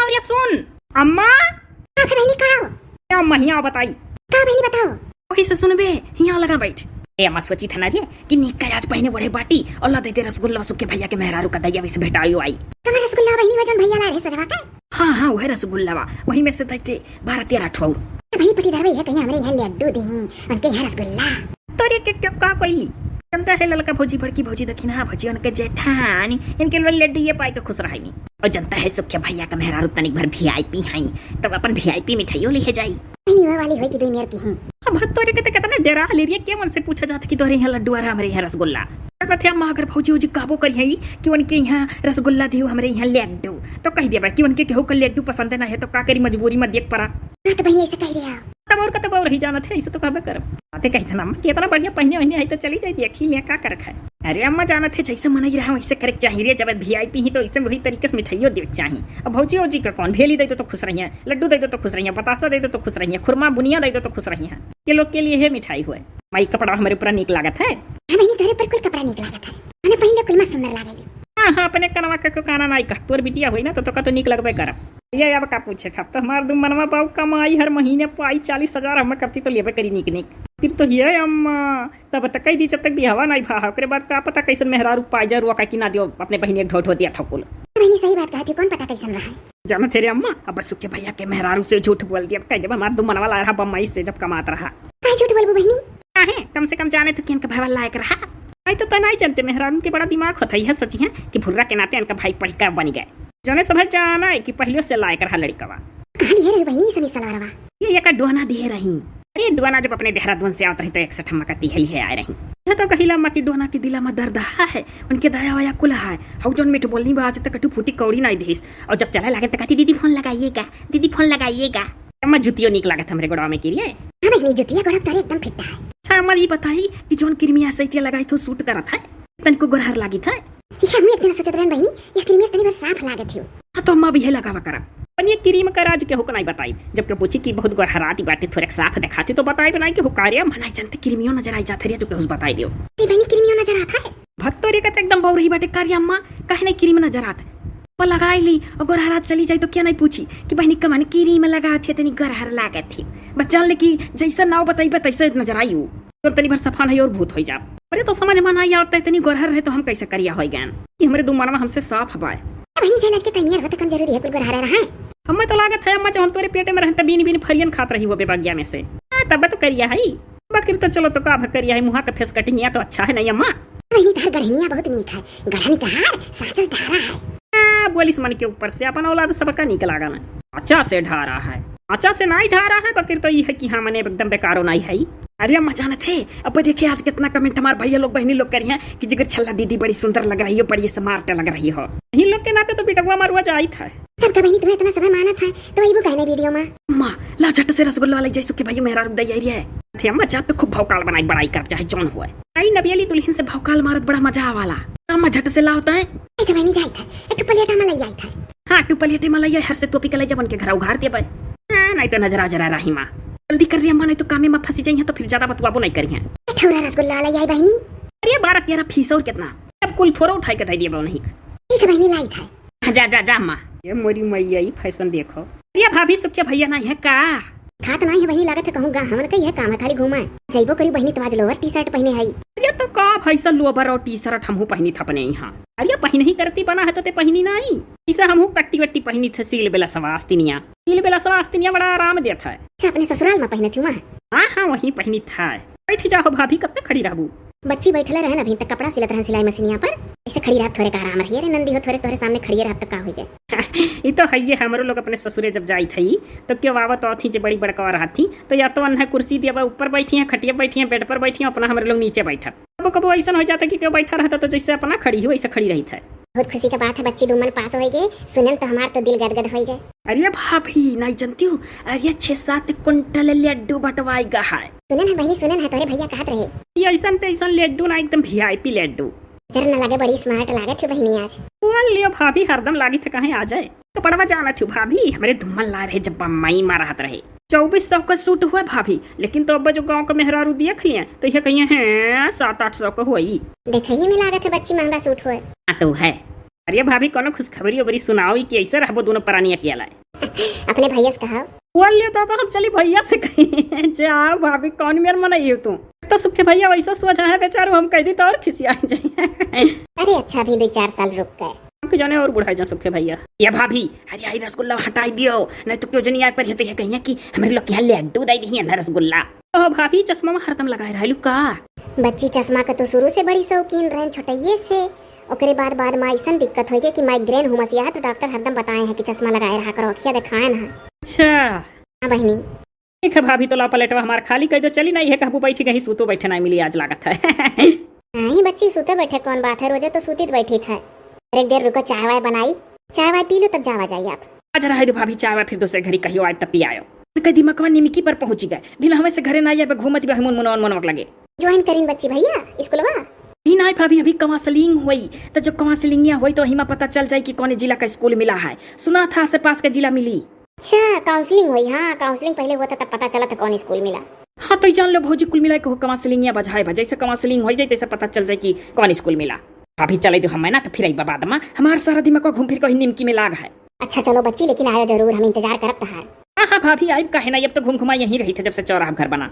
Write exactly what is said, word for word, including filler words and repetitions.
अरे सुन, अम्मा। का बहिनी, का हो? क्या अम्मा, हियाँ बताई। का बहिनी, बताओ। वही से सुनबे, हियाँ लगा बैठ। ए अम्मा, सोचित है ना रे कि नीक का आज पहिने ओढ़े बाटी और ला देते रसगुल्ला सुखे भैया के मेहरारू का दैया वैसे भेटाई आई। कमर रसगुल्ला बहिनी, वजन भैया ला रहे सजवा के। हाँ, हाँ, वह रसगुल्ला बा, वही में से देते बारह तेरह ठो और। तो बहिनी पटीदार भैया कहीं हमरे यहाँ लड्डू दी, उनके यहाँ रसगुल्ला। तोरे के क्या का कोई? जनता है ललका भौजी, बड़की भौजी, दखिनहा भौजी, उनके जेठानी, इनके लिए लड्डू ये पाई के खुश रहाई। और जनता है सुखे भैया का मेहरारू तनिक भर वीआईपी हैं, तब अपन वीआईपी मिठाइयों लिहे जाई। नहीं, वो वाली होई कि दो मेर की हैं। अब तोरे के तो कितना डेरा ले रही है, क्या मन से पूछा जाता कि तोरे यहाँ लड्डू आ रहा, हमरे यहाँ रसगुल्ला। कहते अम्मा अगर भौजी उजी कहबो करी है कि उनके यहाँ रसगुल्ला दियो, हमरे यहाँ लड्डू, तो कह दिया कि उनके केहू का लड्डू पसंद ना है, तो का करी, मजबूरी में देख पड़ा। हाँ, तो बहिनी ऐसे कह दिया। तब और का, तब और ही जानत है, ऐसे तो कहबे करब। बातें कही था ना अम्मा कि इतना बढ़िया पहिने वहिने है तो चली जाए, देखी लिया का करक है। अरे अम्मा जानत है, जैसे मनई रहा वैसे करे के चाहिए रे, जब वीआईपी ही तो ऐसे वही तरीके से मिठाइयों देवे के चाहिए। अब भौजी ओजी का कौन भेली दे दो तो खुश रही है, लड्डू दे दो तो खुश रही है, बतासा दे दो तो खुश रही है, खुरमा बुनिया दे दो तो खुश रही है। ये लोग के लिए है मिठाई हुए। माई कपड़ा हमारे ऊपर नीक लागत है। हाँ बहिनी, तोरे पर कुल कपड़ा नीक लागत है। मने पहले कुल में सुंदर लागेली। हाँ, हाँ, अपने कनवा के को काना नाई कह, तोर बिटिया होई ना तो तोका तो नीक लगबे करब। ये अब का पूछे था, तो हमार दू मनवा बाऊ कमाई हर महीने पाई चालीस हजार, हम करती तो लेबे करी नीक नीक। फिर तो ये अम्मा, तब तक कह दी जब तक बिहावा नहीं भा, ओकरे बाद का पता कैसन मेहरारू पाई जा रुआ का कि ना दियो, अपने बहिनी एक ढोट हो दिया था कुल। बहिनी सही बात कहती, कौन पता कैसन रहा है। जानत है रे अम्मा, अब सुखे भैया के मेहरारू से झूठ बोल दिया, अब कह देब हमार दू मनवा ला रहा बम्बई से जब कमात रहा। का झूठ बोलबू बहिनी? काहे? कम से कम जाने तो कि इनका भैया लायक रहा। आई तो तय नहीं जानते, मेहरारू के बड़ा दिमाग होता है, सोची है कि भुर्रा के नाते इनका भाई पढ़िका बन गए। जौने सब है जाना है कि पहले से लायक रहा लड़कवा। कहाँ लिए रहे बहिनी सब सलवारवा? ये एका डोना दिए रही। अरे डोना जब अपने देहरादून से आवत रही तो एक सठम्मा का तिहली है आए रही। यह तो कहिला अम्मा कि डोना के दिला में दर्द है, उनके दया वया कुल है। हऊ जौन मीठ बोलनी बा आज तक कटू फूटी कौड़ी नहीं दिस। और जब चले लागे तो कहती, "दीदी फोन लगाइएगा, दीदी फोन लगाइएगा।" अम्मा जुतियो नीक लागत हमरे गोड़वा में के लिए। हाँ बहिनी, जुतिया गोड़ा तोरे एकदम फिट है। अच्छा अम्मा ये बताई कि जौन किरमिया सैतिया लगाई थो सूट करत है, तनिको गोरहर लागी था। ये हम एक दिन सोचत रहन बहिनी, ये क्रीम से तनी भर साफ लागत हियो। हाँ, तो अम्मा भी है लगावा करब। पर ये क्रीम का राज केहू को नहीं बताई। जब के पूछी कि बहुत गोरहराती बाटे, थोड़े साफ दिखाती, तो बताई बनाई कि हुकारिया मनाई जानते क्रीमियो नजर आई जात रही, तो केहू से बताई दियो। ए बहिनी, क्रीमियो नजर आता है। भत्तोरी का तो एकदम बौरही बाटे, कारिया अम्मा, काहे नहीं क्रीम नजर आता है? पर लगाई ली, और गोरहरात चली जाई तो क्या नहीं पूछी कि बहिनी कमन क्रीम लगावत है, तनी गोरहर लागत है। बस जान ले कि जैसा नाव बताई बा, तैसे नजर आई हो। तो तनी भर सफा नहीं और भूत हो जाब। अरे तो समझ में नहीं आवता है, इतनी गोरहर रहे तो हम कैसे करिया हो गए कि हमरे दू मनवा हमसे साफ हवाए। बहिनी झेलत के तनियर होते कम जरूरी है कुल गोरहर रहा है। हमें तो लागत है अम्मा जब हम तोरे पेटे में रहन तब बीन बीन फरियन खात रही हो बेबगिया में से। हाँ, तब तो करिया है। बाकिर तो चलो तो का भकरिया है, मुहा का फेस कटिंगिया तो अच्छा है नहीं अम्मा। बहिनी तहार गढ़निया बहुत नीक है, गढ़न तहार साँचस ढारा है। हाँ, बोलिस मन के ऊपर से, अपन औलाद सबका नीक लागा ना। अच्छा से ढारा है, अच्छा से नहीं ढारा है, बाकिर तो ये है कि हाँ मने एकदम बेकारो नहीं है। अरे अम्मा जानत है, अब देखिए आज कितना कमेंट हमार भैया लोग बहनी लोग करी हैं कि जिगर छल्ला दीदी बड़ी सुंदर लग रही हो, बड़ी स्मार्ट लग रही हो। यही लोग के नाते तो बिटवा मारुआ जाइत है। तब का बहिनी तुम्हें इतना सभा मानत है, तो अइबू काहे ना वीडियो में? अम्मा, ला झट से रसगुल्ला वाला जैसु के भाई मेहरारू दे आई है। थे अम्मा, जा तो खूब भौकाल बनाई, बड़ाई कर चाहे जौन हुए। आई नबियली दुल्हन से भौकाल मारत बड़ा मजा आवाला। अम्मा, झट से लाओ ताए। ए तो बहिनी जाइत है, एक ठो प्लेट में ले आइत है। हाँ, तू प्लेट में ले, हर से टोपी के ले जब उनके घर उघार देबे। हाँ, नहीं तो नजरा जरा रही माँ। जल्दी कर रही अम्मा, नहीं तो कामे में फंसी जाई है तो फिर ज्यादा बतुआबो नहीं करी है। ए ठौरा रसगुल्ला ले आई बहिनी। अरे बारह तेरह फीस और कितना? अब कुल थोड़ा उठाई के दे दिए नहीं। ठीक है बहिनी, लाइत है। हाँ, जा, जा, जा, अम्मा। ये मोरी मैया, ई फैशन देखो। अरे भाभी, सुखिया भैया नहीं है का? खात नहीं है बहिनी, लागत है कहूँ गा, हमन का ये काम है, खाली घूमा। जइबो करी बहिनी, तो आज लोअर टी शर्ट पहने है। अरे तो का भैसा लोअर और टी शर्ट हमहू पहनी था अपने यहाँ। अरे पहन ही करती बना है तो ते पहनी नहीं। इसे हमहू कट्टी वट्टी पहनी थे, सील बेला सवास्तिनिया। सील बेला सवास्तिनिया बड़ा आराम देता है। अच्छा, अपने ससुराल में पहने थी वहाँ? हाँ, हाँ, वहीं पहनी था। बैठ जाओ भाभी, कब तक खड़ी रहबू? बच्ची बैठले रहन, अभी तक कपड़ा सिलत रहन सिलाई मशीनिया पर। ऐसे खड़ी रहब, थोरे का आराम रहिए रे नंदी हो, थोरे तोहरे सामने खड़िए रहब तो का होई गए? ई तो हइये, हमरो लोग अपने ससुरे जब जाइत हई तो केहू आवत औत ही जे बड़ी बड़का रहत थी तो या तो अन्हे कुर्सी दिया ऊपर बैठी हैं, खटिया बैठी हैं, बेड पर बैठी हैं, अपना हमरे लोग नीचे बैठब। कबो कबो ऐसन हो जाता कि केहू बैठा रहता तो जैसे अपना खड़ी हो वैसे खड़ी रही था। बहुत खुशी का बात है बच्ची, दू मन पास होई गए, सुनन तो हमार तो दिल गदगद होई गए। अरे भाभी, नहीं जानती हूँ, अरे छह सात कुंटल लड्डू बंटवाई गा है। सुनन है बहिनी, सुनन है, तोरे भैया कहत रहे। ये ऐसन ते ऐसन लड्डू ना, एकदम वीआईपी लड्डू। जर न लगे, बड़ी स्मार्ट लागत हो बहिनी आज। बोल लियो भाभी, हरदम लागी थे कहीं आ जाए। कपड़वा जानत हो भाभी, हमरे धूमन ला रहे जब बम्बई में रहत रहे। चउबीस सौ का सूट हुआ भाभी, लेकिन तो अब जो गाँव का मेहरारू देख लिए तो यह कहिए हैं सात आठ सौ का हुई। देखइए में लागत है बच्ची महंगा सूट हुआ। हाँ तो है। अरे भाभी, कौनो खुशखबरी ओबरी सुनाओ कि ऐसे रहबो दोनों परानी अकेला है। अपने भैया से कहा। बोल लियो तो, तो हम चली भैया से कही। जाओ भाभी, कौन मेर मनई हो तू? तो सुखे भैया वैसा सोझा है बेचारू, हम कह दी तो और खिसिया जाए। अरे अच्छा, अभी दो चार साल रुक गए। आपके जाने और बुढ़ाई जा सुखे भैया। या भाभी, अरे आई रसगुल्ला हटाई दियो, नहीं तो क्यों जनी आए पर ये तो ये कहिया कि हमारे लोग के यहाँ लड्डू दे दी है ना रसगुल्ला। ओ भाभी, चश्मा में हरदम लगाए रहलू का? बच्ची चश्मा के तो शुरू से बड़ी शौकीन रहन, छोटइये से। ओकरे बाद, बाद में ऐसन दिक्कत होइ गई कि माइग्रेन हुमसिया है, तो डॉक्टर हरदम बताए हैं कि चश्मा लगाए रहा करो, अखिया दिखाए ना। अच्छा। हाँ बहिनी। ठीक है भाभी, तो ला प्लेटवा हमार खाली कर दो, चली ना, ये कहबू बैठी कहीं सूतो बैठे ना मिली आज लागत है। नहीं बच्ची, सूते बैठे कौन बात है, रोजे तो सूती बैठी था। एक देर रुको, चाय वाय बनाई, चाय वाय पी लो तब जावा जाई आप। आज रहे दो भाभी, चाय वाय फिर दूसरे घड़ी कहियो आए तब पी आयो। कह दिमकवा निमकी पर पहुंची गए, बिना हमें से घरे ना आए, घूमत बा मुन मुनौन मनवक लगे। ज्वाइन करीन बच्ची भैया स्कूलवा? नहीं ना भाभी, अभी काउंसलिंग हुई, तो जब काउंसलिंगिया हुई तो हिमा पता चल जाए कि कौन जिला का स्कूल मिला है। सुना था आस पास का जिला मिली। अच्छा, काउंसलिंग हुई? हाँ, काउंसलिंग पहले हुआ था, तब पता चला था कौन स्कूल मिला। हाँ, तो जान लो भौजी, कुल मिला के हो काउंसलिंगिया बजाए बा, जैसे काउंसलिंग हो जाए तैसे पता चल जाए कि कौन स्कूल मिला। अभी चले दो हमें ना, तो फिर आई बाद में हमार सारा दिमाग घूम फिर के वही निमकी में लाग है। अच्छा चलो बच्ची, लेकिन आयो जरूर, हम इंतजार करब तहार। हाँ हाँ भाभी, आइब काहे ना, अब तो घूम घुमा यहीं रही थे जब से चौराहा घर बना।